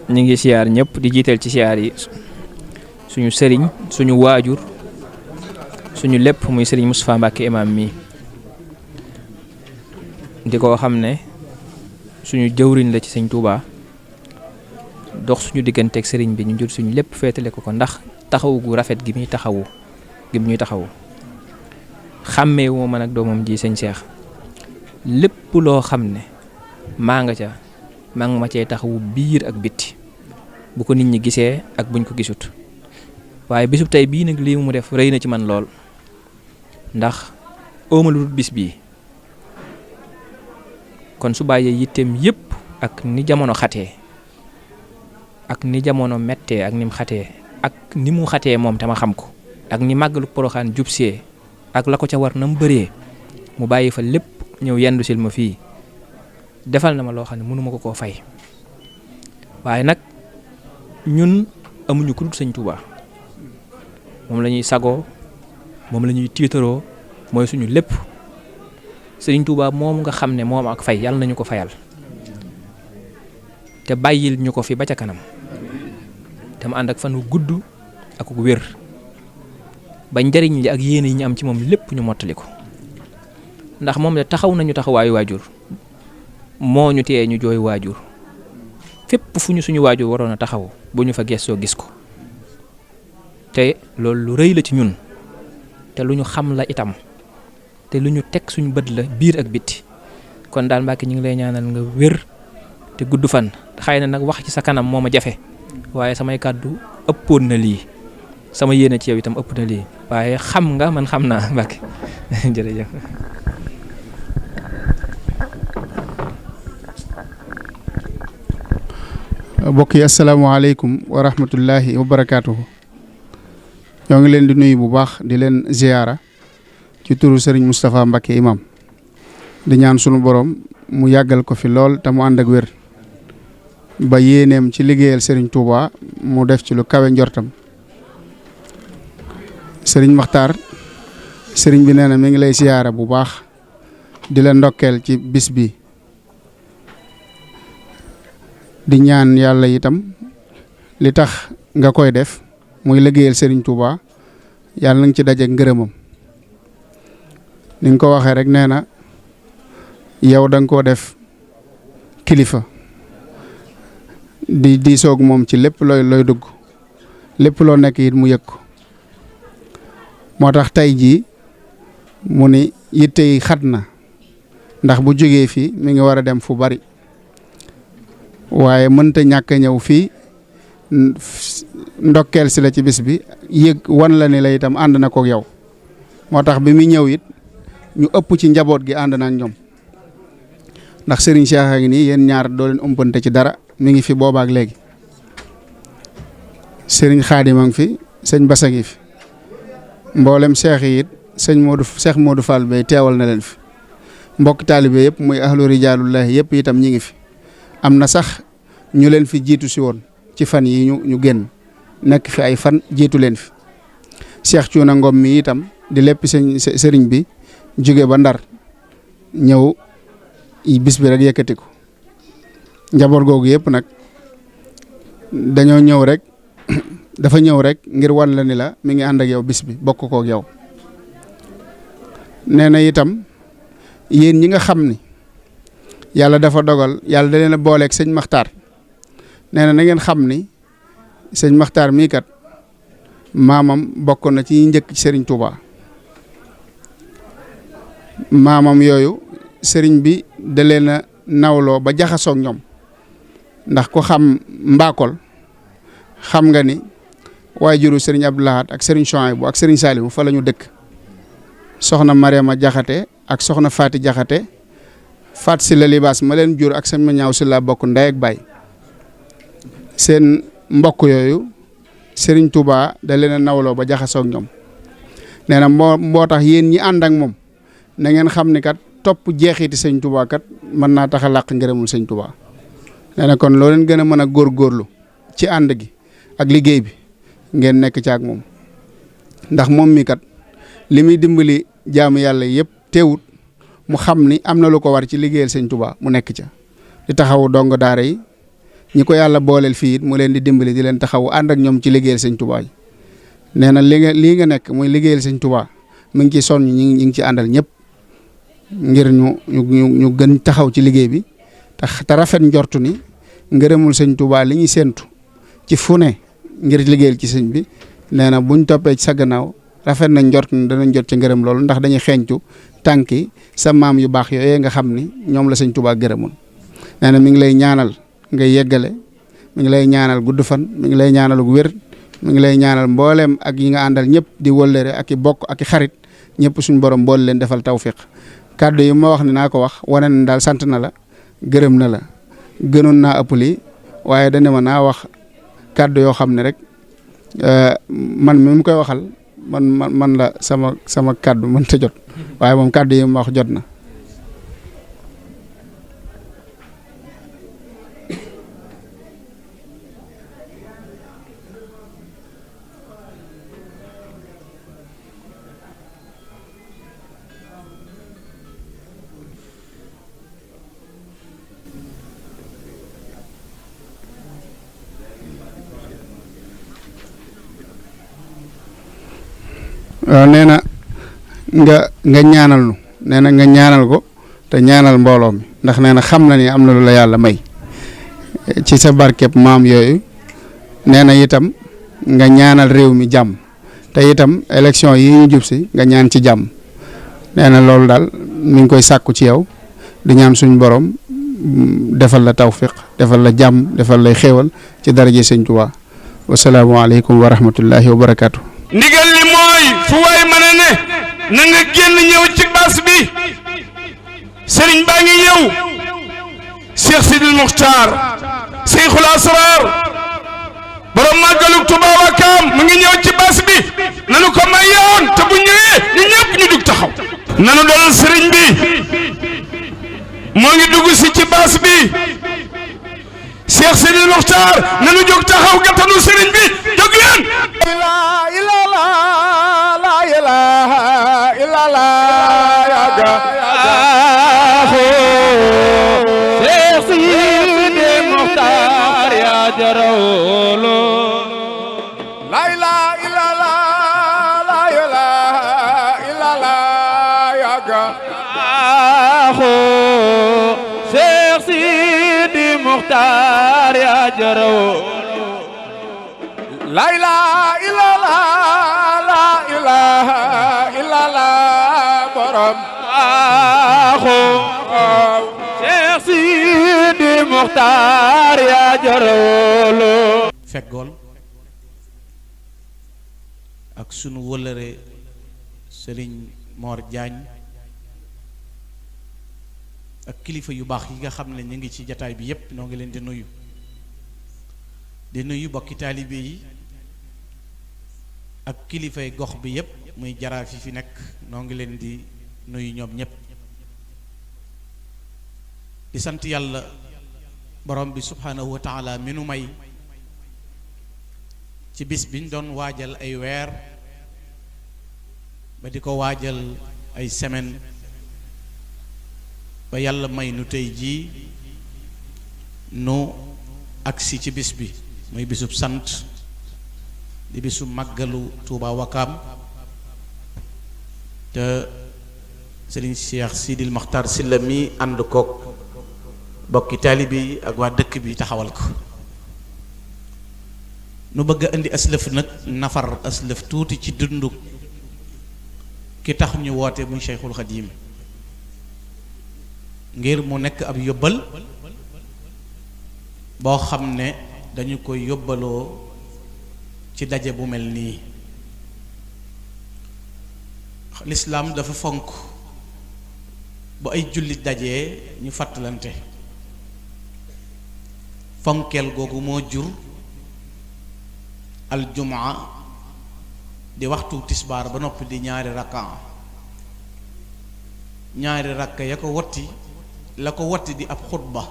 ñu ngi siyaar ñëpp di jiital ci siyaar yi suñu sëriñ suñu waajur suñu lépp muy sëriñ Moustapha Mbacke imam mi di ko xam ne suñu jëwriñ la ci sëñ Touba dox suñu digganteeg sëriñ bi ñu jël suñu lépp féetale ko ndax taxawu gu rafet gi muy taxawu xàmmee wu ma man ak doomam ji sëñ Cheikh lépp loo xam ne maa nga ma cee taxawu biir ak bitti bu ko nit ñi gisee ak buñ ko gisut waaye bisub tey bii nag lii mu def rëy na ci man lool ndax ooma lu dul bis bii kon su bàyyee yitteem yëpp ak ni jamono xatee ak ni jamono mettee ak ni mu xatee ak ni mu xatee moom tama xam ko ak ni màggalu Poroxaan jubsee ak la ko ca war na mu bëree mu bàyyi fa lépp ñëw yendu sil ma fii defal na ma loo xam ne mënuma ko koo fay waaye nag ñun amuñu ku dul sëñ Touba moom la ñuy sagoo moom la ñuy tiitaroo mooy suñu lépp sëriñ Touba moom nga xam ne moom ak fay yàlla nañu ko fayal te bàyyil ñu ko fi ba ca kanam te mu ànd ak fan wu gudd ak wér ba njariñ li ak yéene yi ñu am ci moom lépp ñu mottali ko ndax moom de taxaw nañu taxawaayu waajur moo ñu téye ñu jooy waajur fépp fu ñu suñu waajur waroon a taxaw bu ñu fa gestoo gis ko te loolu lu rëy la ci ñun te lu ñu xam la itam te lu ñu teg suñu bët la biir ak bitti kon daal Mbàkke ñu ngi lay ñaanal nga wér te gudd fan xëy na nag wax ci sa kanam moo ma jafe waaye samay kàddu ëppoon na lii sama yéene ci yow itam ëpp na lii waaye xam nga man xam naa Mbàkke jërëjëf. mbokk yi asalaamaaleykum wa rahmatullahi wa barakaatuhu. ñoo ngi leen di nuyu bu baax di leen ziyaara ci turu Serigne Moustapha Mbacke imam di ñaan sunu borom mu yàggal ko fi lool te mu ànd ak wér ba yéeneem ci liggéeyal Serigne Touba mu def ci lu kawe njortam. Serigne Makhtar Serigne bi nee na mi ngi lay ziyaara bu baax di la ndokkeel ci bis bi di ñaan yàlla itam li tax nga koy def muy liggéeyal Serigne Touba yàlla na nga ci daje ngërëmam ni nga ko waxee rek nee na yow da nga koo def kilifa di soog moom ci lépp looy dugg lépp loo nekk it mu yëg ko moo tax tey jii mu ni yitte yi xat na ndax bu jógee fii mi ngi war a dem fu bari waaye mënta ñàkk a ñëw fii ndokkeel si la ci bis bi yëg wan la ni la itam ànd na ko yow moo tax bi muy ñëw it ñu ëpp ci njaboot gi ànd na ak ñoom ndax Serigne Cheikh a ngi nii yéen ñaar doo leen ëmpante ci dara mi ngi fi boobaak léegi Serigne Khadim a ngi fi sëñ Bassa ngi fi mboolem Cheikh yi it Cheikh Modou Fall bay teewal na leen fi mbokk taalibe yëpp muy ahlu rijaalullahi yëpp itam ñi ngi fi am na sax ñu leen fi jiitu si woon ci fan yi ñu génn nekk fi ay fan jiitu leen fi Cheikh Cuuna Ngom mi itam di lépp sëriñ bi jóge ba Ndar ñëw bis bi rek yëkkati ko njaboot googu yëpp nag dañoo ñëw rek dafa ñëw rek ngir wan la ni la mi ngi ànd ak yow bis bi bokk kook yow nee na itam yéen ñi nga xam ni yàlla dafa dogal yàlla da leen a booleeg sëñ Makhtar nee na ngeen xam ni sëñ Makhtar mii kat maamam bokk na ci njëkk ci Serigne Touba maamam yooyu Serigne bi da leen a nawloo ba jaxasoog ñoom ndax ko xam Mbakol xam nga ni waajuru Serigne Abdou Lahad ak Serigne Chouaïbou ak Serigne Saliou fa la ñu dëkk soxna Mariama Jaxate ak soxna Faati Jaxate Faat si la libaas ma leen jur ak sama ñaaw si la bokk ndey ak baay seen mbokk yooyu Serigne Touba da leen a nawloo ba jaxasoog ñoom nee na moo tax yéen ñi ànd ak moom na ngeen xam ni kat topp jeexiti sëñ Touba kat mën naa tax a làq ngërëmul sëñ Touba nee na kon loo leen gën a mën a góorgóorlu ci ànd gi ak liggéey bi ngeen nekk ci ak moom ndax moom mi kat li muy dimbali jaamu yàlla yëpp teewut mu xam ni am na lu ko war ci liggéeyal sëñ Touba mu nekk ca di taxawu dong daara yi ñi ko yàlla booleel fii it mu leen di dimbali di leen taxawu ànd ak ñoom ci liggéeyal sëñ Touba yi nee na lii nga nekk muy liggéeyal sëñ Touba mu ngi ci sonn ñi ngi ci àndal ñëpp ngir ñu gën taxaw ci liggéey bi te rafet njortu ni ngërëmul sëñ Touba li ñuy séentu ci fu ne ngir liggéeyal ci sëñ bi nee na buñ toppee ci sa gannaaw rafet nañ njort ni danañ jot ci ngërëm loolu ndax dañuy xeeñtu tànki sa maam yu baax yooyee nga xam ni ñoom la sëñ Touba gërëmoon nee na mi ngi lay ñaanal ngay yeggale mi ngi lay ñaanal gudd fan mi ngi lay ñaanal gu wér mi ngi lay ñaanal mbooleem ak yi nga àndal ñëpp di wëllëre ak i bokk ak i xarit ñëpp suñu borom boole leen defal tawfiq kàddu yi ma wax ni naa ko wax wane na daal sant na la gërëm na la gënoon naa ëpp lii waaye dane ma naa wax kàddu yoo xam ne rek man mi mu koy waxal man la sama kàddu mën ta jot waaye moom kàddu yi ma wax jot na. waaw nee na nga ñaanal nu nee na nga ñaanal ko te ñaanal mbooloo mi ndax nee na xam na ni am na lu la yàlla may ci sa barkeb maam yooyu nee na itam nga ñaanal réew mi jàmm te itam élection yi ñu jub si nga ñaan ci jàmm nee na loolu daal mi ngi koy sàkku ci yow di ñaan suñ borom defal la tawfiq defal la jàmm defal lay xéewal ci daraje sëñ Tuubaa wasalaamualeykum wa rahmatullahi wa barakaatu. ndigal li mooy fu waay mën a ne na nga génn ñëw ci bas bi sëriñ baa ngi ñëw Cheikh Sidil Muxtaar Cheikhul Asrar borom màggalug Tuubaa Wakaam mu ngi ñëw ci bas bi nanu ko may yoon te bu ñëwee ñu ñëpp ñu dug taxaw nanu doon sëriñ bi moo ngi dugg si ci bas bi Cheikh Sidil Muxtaar nanu jóg taxaw gàttanu sëriñ bi jóg leen Cheikh Sidi Muxtaar yaa jarawlo la ilaha illallah la ilaha illallah ya ga Cheikh Sidi Muxtaar yaa jarawlo la ilaha illallah la ilaha illallah borom Cheikh Sidi Muxtaar yaa jarawlo feggool ak sunu wëllëre sëriñ Mor Diagne ak kilifa yu baax yi nga xam ne ñu ngi ci jataay bi yépp noo ngi leen di nuyu bokki taalibe yi ak kilifay gox bi yépp muy jaraaf yi fi nekk noo ngi leen di nuyu ñoom ñépp di sant yàlla borom bi subhanahu wa taala mi nu may ci bis biñ doon waajal ay weer ba di ko waajal ay semaine ba yàlla may nu tey jii nu agsi ci bis bi muy bisub sant di bisu màggalu Tuuba Wakaam te Sëriñ Cheikh Sidil Muxtaar Sylla mi ànd koog bokki taalibe yi ak waa dëkk bi taxawal ko nu bëgg a indi aslëf nag nafar aslëf tuuti ci dundu ki tax ñu woote muy Cheikhul Xadim ngir mu nekk ab yóbbal boo xam ne dañu koy yóbbaloo ci daje bu mel nii lislaam dafa fonk bu ay jullit dajee ñu fàttalante fonkeel googu moo jur aljumaa di waxtu tisbaar ba noppi di ñaari rakka ya ko wotti la ko wotti di ab xutba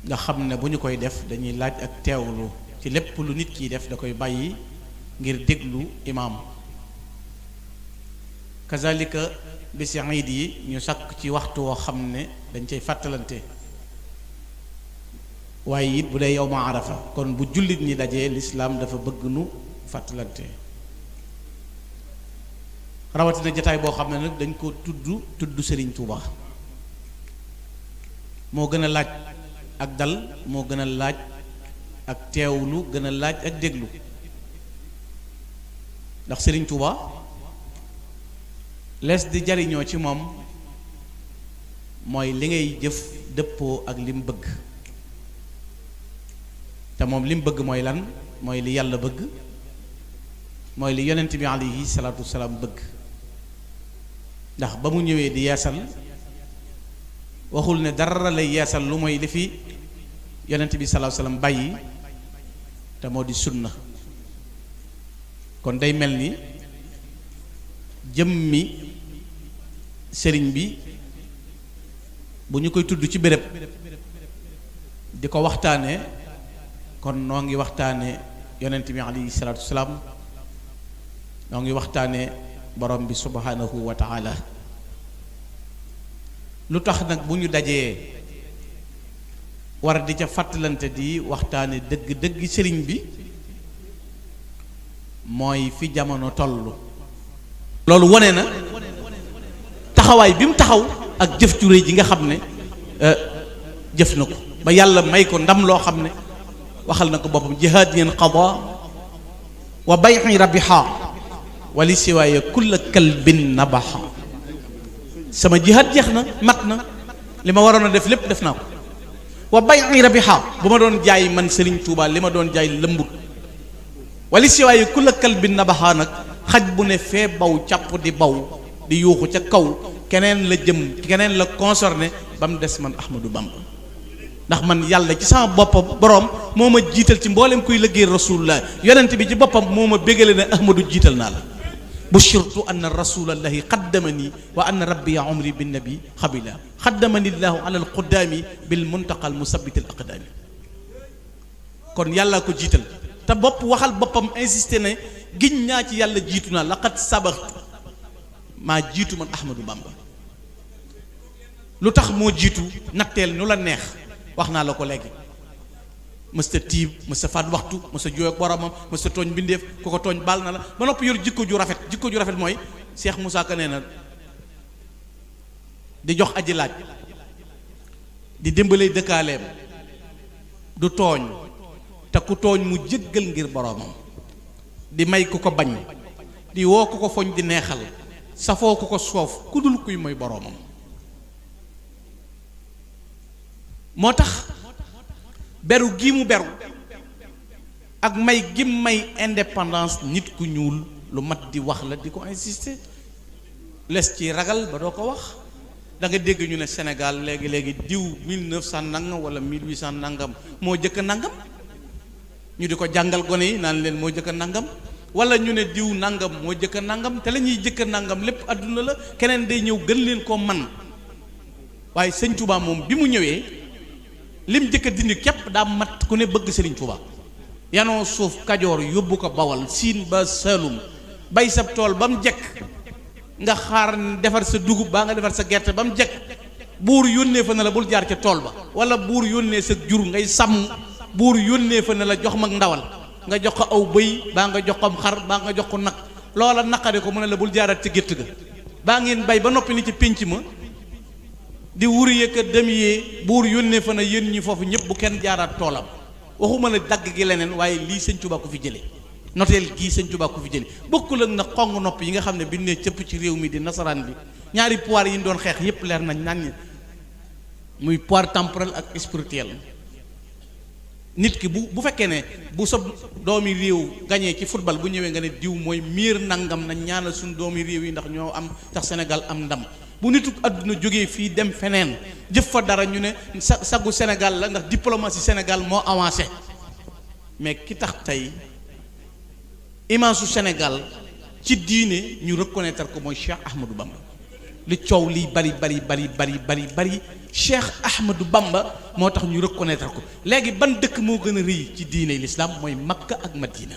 nga xam ne bu ñu koy def dañuy laaj ak teewlu ci lépp lu nit kiy def da koy bàyyi ngir déglu imaam kazalika bisi iid yi ñu sakk ci waxtu woo xam ne dañ cay fàttalante waaye it bu dee yow ma arafa kon bu jullit ñi dajee lislaam dafa bëgg nu fàttalante rawatina jataay boo xam ne nag dañ ko tudd Serigne Touba moo gën a laaj ak dal moo gën a laaj ak teewlu gën a laaj ak déglu ndax Serigne Touba lees di jariñoo ci moom mooy li ngay jëf dëppoo ak lim bëgg te moom lim bëgg mooy lan mooy li yàlla bëgg mooy li yonent bi alayhi salaatu wasalaam bëgg ndax ba mu ñëwee di yeesal waxul ne dara lay yeesal lu mooy li fi yonent bi salaatu wasalaam bàyyi te moo di sunna kon day mel ni jëmmi sëriñ bi bu ñu koy tudd ci béréb di ko waxtaane kon noo ngi waxtaane yonent bi alayhi salaatu wasalaam noo ngi waxtaane borom bi subhanahu wa taala lu tax nag bu ñu dajee war di ca fàttalante di waxtaane dëgg sëriñ bi mooy fi jamono toll loolu wone na taxawaay bi mu taxaw ak jëf ju réy ji nga xam ne jëf na ko ba yàlla may ko ndam loo xam ne waxal na ko boppam jihaadiyan qada wa bay'i rabiha wali siwaaya kulla kalbin nabaha sama jihaad jeex na mat na li ma waroon a def lépp def naa ko wa bay'i rabiha bu ma doon jaay man Serigne Touba li ma doon jaay lëmbut wali siwaaya kulla kalbin nabaha nag xaj bu ne fee baw càpp di baw di yuuxu ca kaw keneen la jëm keneen la concerné ba mu des man Ahmadou Bamba ndax man yàlla ci sama boppam borom moo ma jiital ci mboolem kuy liggéey rasulullah yonent bi ci boppam moo ma bégale ne Ahmadou jiital naa la bushirtu anna rasulallahi qaddamani wa anna rabbiya umri bin nabi xabila qaddamani llahu ala alquddaami bil muntaqa al musabbit al aqdaami kon yàlla ko jiital te bopp waxal boppam insisté ne giñ ñaa ci yàlla jiitu naa laqad sabaxtu maa jiitu man Ahmadou Bamba lu tax moo jiitu natteel nu la neex wax naa la ko léegi mësta tiib mësta faat waxtu mësta jooy ak boromam mësta tooñ mbindeef ku ko tooñ baal na la ba noppi yor jikko ju rafet mooy Cheikh Moussa Ka nee na di jox aji laaj di dimbalay dëkkaaleem du tooñ te ku tooñ mu jéggal ngir boromam di may ku ko bañ di woo ku ko foñ di neexal safoo ku ko soof ku dul kuy mooy boromam moo tax beru gii mu beru ak may gi may indépendance nit ku ñuul lu mat di wax la di ko insister les ci ragal ba doo ko wax da nga dégg ñu ne Sénégal léegi diw 1900 nangam wala 1800 nangam moo jëkk nangam ñu di ko jàngal gone yi naan leen moo jëkk nangam wala ñu ne diw nangam moo jëkk nangam te la ñuy jëkk nangam lépp àdduna la keneen day ñëw gën leen koo man waaye sëñ Touba moom bi mu ñëwee lim jëkk dindi képp daa mat ku ne bëgg Serigne Touba yanoo suuf Kajoor yóbbu ko Bawal Siin ba Saalum bay sab tool ba mu jekk nga xaar defar sa dugub baa nga defar sa gerte ba mu jekk buur yónnee fa ne la bul jaar ca tool ba wala buur yónnee sa jur ngay sàmm buur yónnee fa ne la jox mag ndawal nga jox ko aw bëy baa nga jox ko xar baa nga jox ko nag loola naqari ko mu ne la bul jaaraat ca gétt ga baa ngeen bay ba noppi ni ci pénc ma di wuri ka dem yee buur yónnee fa na yéen ñi foofu ñëpp bu kenn jaaraat toolam waxuma la dagg gi leneen waaye lii sëñ Tuubaa ko fi jële noteel gii sëñ Tuubaa ko fi jële bokkul ak na xong nopp yi nga xam ne bi ne cëpp ci réew mi di nasaraan bi ñaari pouvoir yi ñu doon xeex yépp leer nañ nañ muy pouvoir temporel ak spirituel nit ki bu fekkee ne bu sa doomi réew gañee ci football bu ñëwee nga ne diw mooy miir nangam nañ ñaanal suñu doomi réew yi ndax ñoo am tax Sénégal am ndam bu nituk àdduna jógee fii dem feneen jëf fa dara ñu ne saggu Sénégal la ndax diplomatie Sénégal moo avancé mais ki tax tey image su Sénégal ci diine ñu reconnaître ko mooy Cheikh Ahmadou Bamba li coow liy bari Cheikh Ahmadou Bamba moo tax ñu reconnaître ko léegi ban dëkk moo gën a rëy ci diine l'islam mooy Makka ak Madina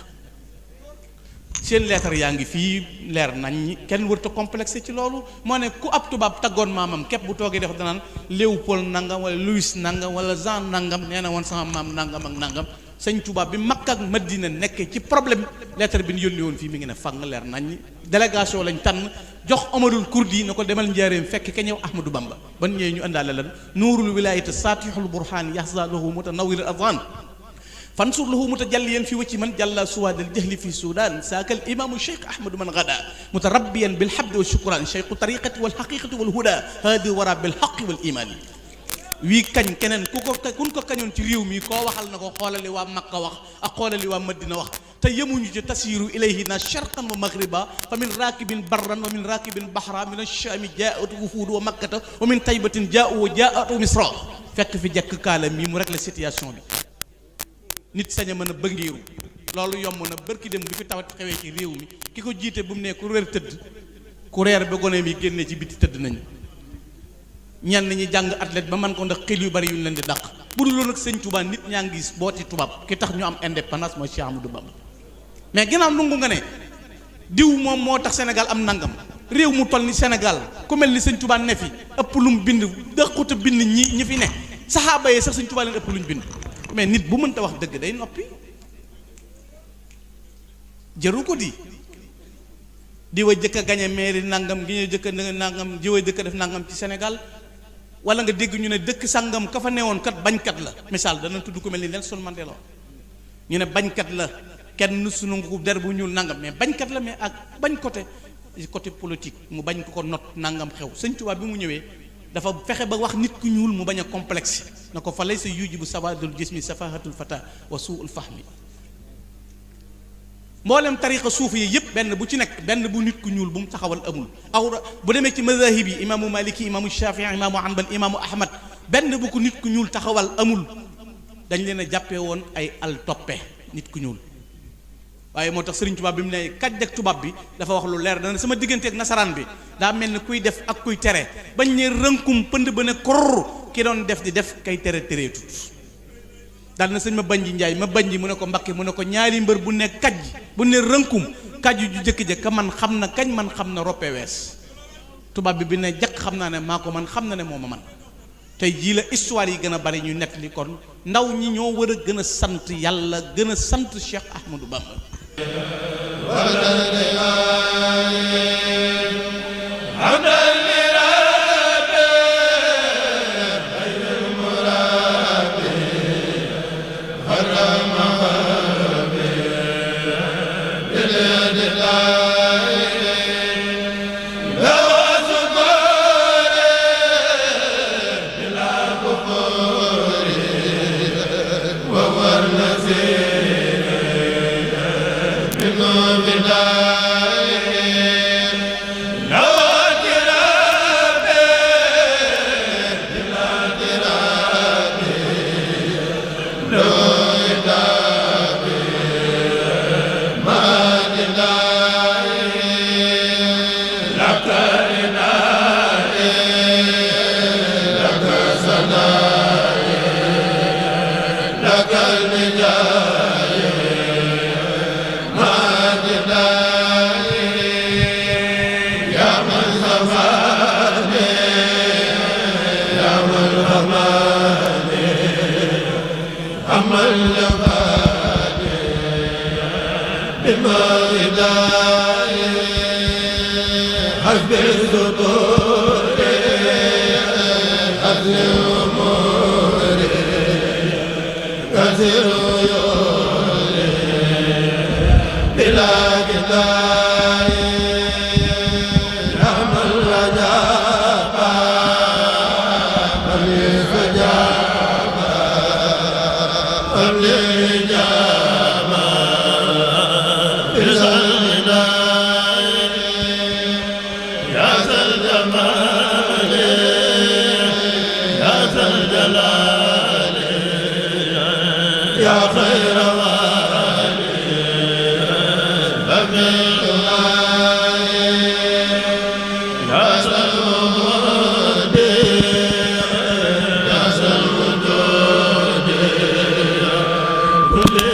seen lettre yaa ngi fii leer nañ ñi kenn wërta complexé ci loolu moo ne ku ab tubaab taggoon maamam képp bu toogee def danaan Léopold nangam wala Louis nangam wala Jean nangam nee na woon sama maam nangam ak nangam sëñ Tuubaa bi Makka ak Madina nekkee ci problème lettre bi ñu yónni woon fii mi ngi ne fang leer nañ ñi délégation lañ tànn jox Omarul Kurdi na ko demal njaareem fekk ka ñëw Ahmadou Bamba ban ñëwee ñu àndaale lan nuurul wilayati saatihul burhaan yahza lahu mutanawwir adhan fansur lahu mutajalliyan fi wacci man jalla suwaadal jahli fi sudan saakal imaamu cheikh ahmadu man gada mutarabbiyan bil habdi wa shukran cheikhu tariqati wal haqiqati wal huda hadi wara bil haqqi wal imani wii kañ keneen kun ko kañoon ci réew mi koo waxal na ko xoolali waa Makka wax ak xoolali waa Madina wax te yemuñu ci tasiru ilayhi na sharqan wa maghriba fa min rakibin barran wa min rakibin bahra min ash-shami jaa'at wufuud wa makkata wa min taybatin jaa'u wa jaa'atu misra fekk fi jekk kaala mii mu régler situation bi nit sañ a mën a bëngeeru loolu yomb na bërki dem bi fi tawat xewee ci réew mi ki ko jiite bu mu ne ku réer tëdd ku reer ba gone mi génne ci biti tëdd nañu ñenn ñi jàng athlète ba man ko ndax xel yu bari yu ñu leen di dàq bu dul loolu nag sëñ Touba nit ñaa ngi gis booti tubaab ki tax ñu am indépendance mooy Cheikh Amadou Bamba mais ginnaaw nungu nga ne diw moom moo tax Sénégal am nangam réew mu toll ni Sénégal ku mel ni sëñ Touba ne fi ëpp lu mu bind dëquta bind ñi fi ne saxaaba yee sax sëñ Touba leen ëpp lu ñu bind mais nit bu mënta wax dëgg day noppi jëru ko di wa jëkk a gañe mairie nangam gi ñu jëkk a nangam jiwa jëkk a def nangam ci Sénégal wala nga dégg ñu ne dëkk sangam ka fa newoon kat bañkat la misaal dana tudd ko mel ni Nelson Mandela ñu ne bañkat la kenn sunu ngu der bu ñuul nangam mais bañkat la mais ak bañ côté politique mu bañ ko not nangam xew sëñ Tuubaa bi mu ñëwee dafa fexe ba wax nit ku ñuul mu bañ a complexe na ko fa lay sa yujibu sawadul jismi safahatul fata wa suul fahmi mboolem tariqa suufi yi yëpp benn bu ci nekk benn bu nit ku ñuul bu mu taxawal amul aw bu demee ci mazahib yi imaamu maliki imaamu shafii imaamu hanbal imaamu ahmad benn bu ko nit ku ñuul taxawal amul dañ leen a jàppee woon ay al toppe nit ku ñuul waaye moo tax Sëriñ Tuubaa bi mu ne kaj ak tubaab bi dafa wax lu leer dana sama diggante ak nasaraan bi daa mel ni kuy def ak kuy tere bañ ne rënkum pënd ba ne korr ki doon def di def kay tere tereetut daal na sëñ ma banji njaay ma banji mu ne ko mbakke mu ne ko ñaari mbër bu ne kaj bu ne rënkum kaj ju jëkk ja ka man xam na kañ man xam na roppe wees tubaab bi ne jàkk xam naa ne maa ko man xam na ne moo ma man tey jii la histoire yi gën a bari ñu nett li kon ndaw ñi ñoo war a gën a sant yàlla gën a sant Cheikh Ahmadou Bamba Kule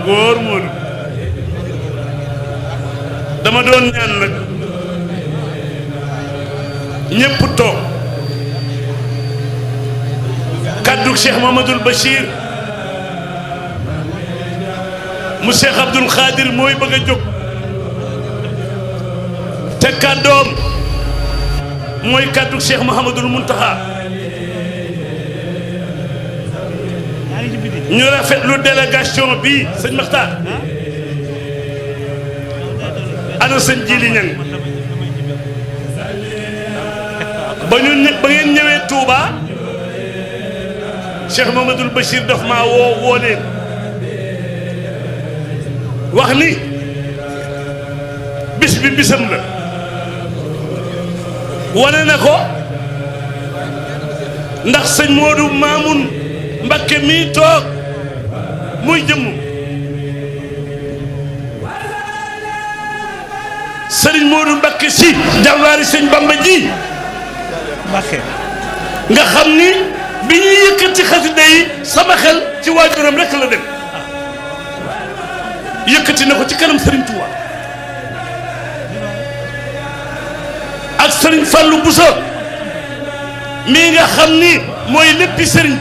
góor Modou dama doon ñaan nag ñépp toog kaddu Cheikh Mamadou Bachir mu Cheikh Abdoul Khadir mooy bëgg a jóg te kàddoom mooy kaddu Cheikh Mouhamadoul Mountakha ñu rafetlu délégation bi sëñ Makhtar ana sëñ Jili Ñang ba ngeen ñëwee Touba Cheikh Mamadou Bachir daf maa woo leen wax ni bis bi bisam la wane na ko ndax sëñ Modou Mamoun Mbakke mii toog muy jëmm sëriñ Modou Mbakke si jàmbaari sëñ Bamba ji Mbakke nga xam ni bi ñuy yëkkati xasida yi sama xel ci waajuram rek la dem yëkkati na ko ci kanam sëriñ Touba ak sëriñ Fallou Bousso mii nga xam ni mooy léppi sëriñ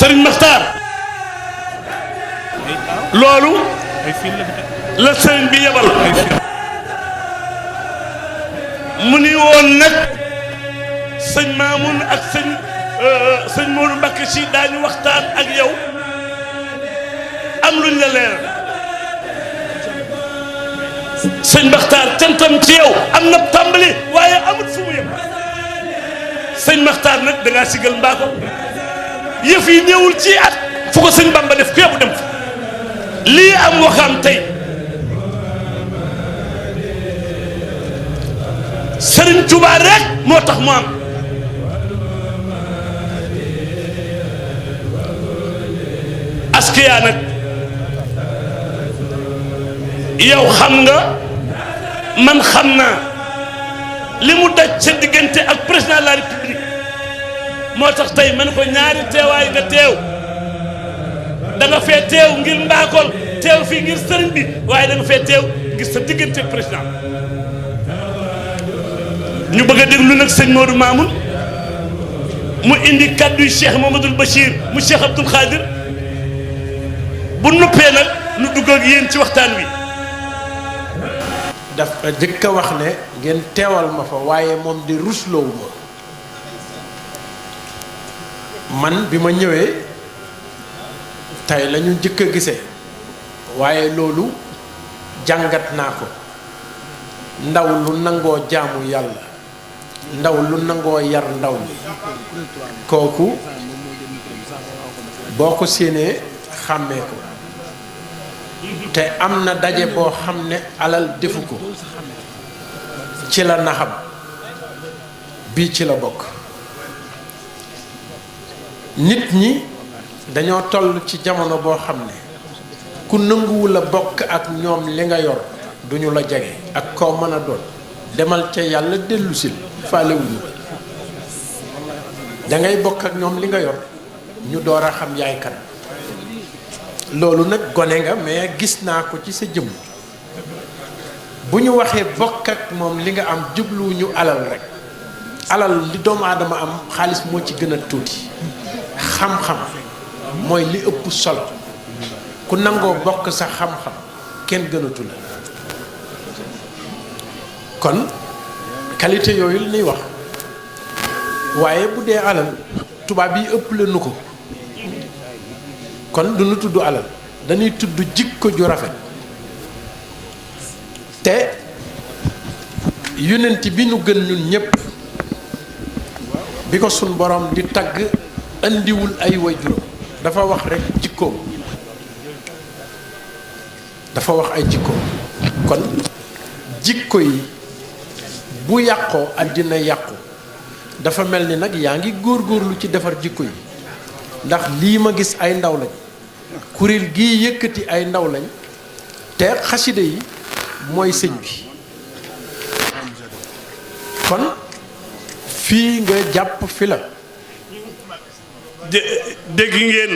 sëriñ Makhtar loolu la sëriñ bi yebal mu ni woon nag sëñ Mamoun ak sëñ Modou Mbacké si daañu waxtaan ak yow am luñ la leeral sëñ Makhtar cantam ci yow am na tàmbali waaye amut fu mu yem sëñ Makhtar nag da ngaa sigal mbaako yëf yi néewul ci at fu ko sëñ Bamba def ku yóbbu dem fa lii am waxam tey Sëriñ Tuubaa rek moo tax mu am askiya nag yow xam nga man xam naa li mu daj sa diggante ak président de la république moo tax tey man ko ñaari teewaay nga teew da nga fee teew ngir Mbakol teew fii ngir sëriñ bi waaye da nga fee teew ngir sa diggante ak président ñu bëgg a déglu nag sëñ Modou Mamoun mu indi kaddu Cheikh Mamadou Bachir mu Cheikh Abdoul Khadir bu noppee nag nu dugg ak yéen ci waxtaan wi. dafa jëkk a wax ne ngeen teewal ma fa waaye moom di rusloowu ma man bi ma ñëwee tey la ñu jëkk a gisee waaye loolu jàngat naa ko ndaw lu nangoo jaamu yàlla ndaw lu nangoo yar ndaw ñi kooku boo ko séenee xàmmee ko te am na daje boo xam ne alal defu ko ci la naxam bii ci la bokk nit ñi dañoo toll ci jamono boo xam ne ku nanguwul a bokk ak ñoom li nga yor duñu la jege ak koo mën a doon demal ca yàlla dellusil faalewuñu dangay bokk ak ñoom li nga yor ñu door a xam yaay kan loolu nag gone nga mais gis naa ko ci sa jëmm bu ñu waxee bokk ak moom li nga am jubluwuñu alal rek alal li doomu aadama am xaalis moo ci gën a tuuti xam-xam mooy li ëpp solo ku nangoo bokk sa xam-xam kenn gënatu la kon qualité yooyu la ñuy wax waaye bu dee alal tubaab yi ëpp la nu ko kon du nu tudd alal dañuy tudd jikko ju rafet te yonent bi nu gën ñun ñépp bi ko sun borom di tagg andiwul ay waajuram dafa wax rekk jikkoom dafa wax ay jikkoom kon jikko yi bu yàqoo àddina yàqu dafa mel ni nag yaa ngi góorgóorlu ci defar jikko yi ndax lii ma gis ay ndaw lañ kuréel gii yëkkati ay ndaw lañ te xasida yi mooy sëñ bi kon fii nga jàpp fi la dégg ngeen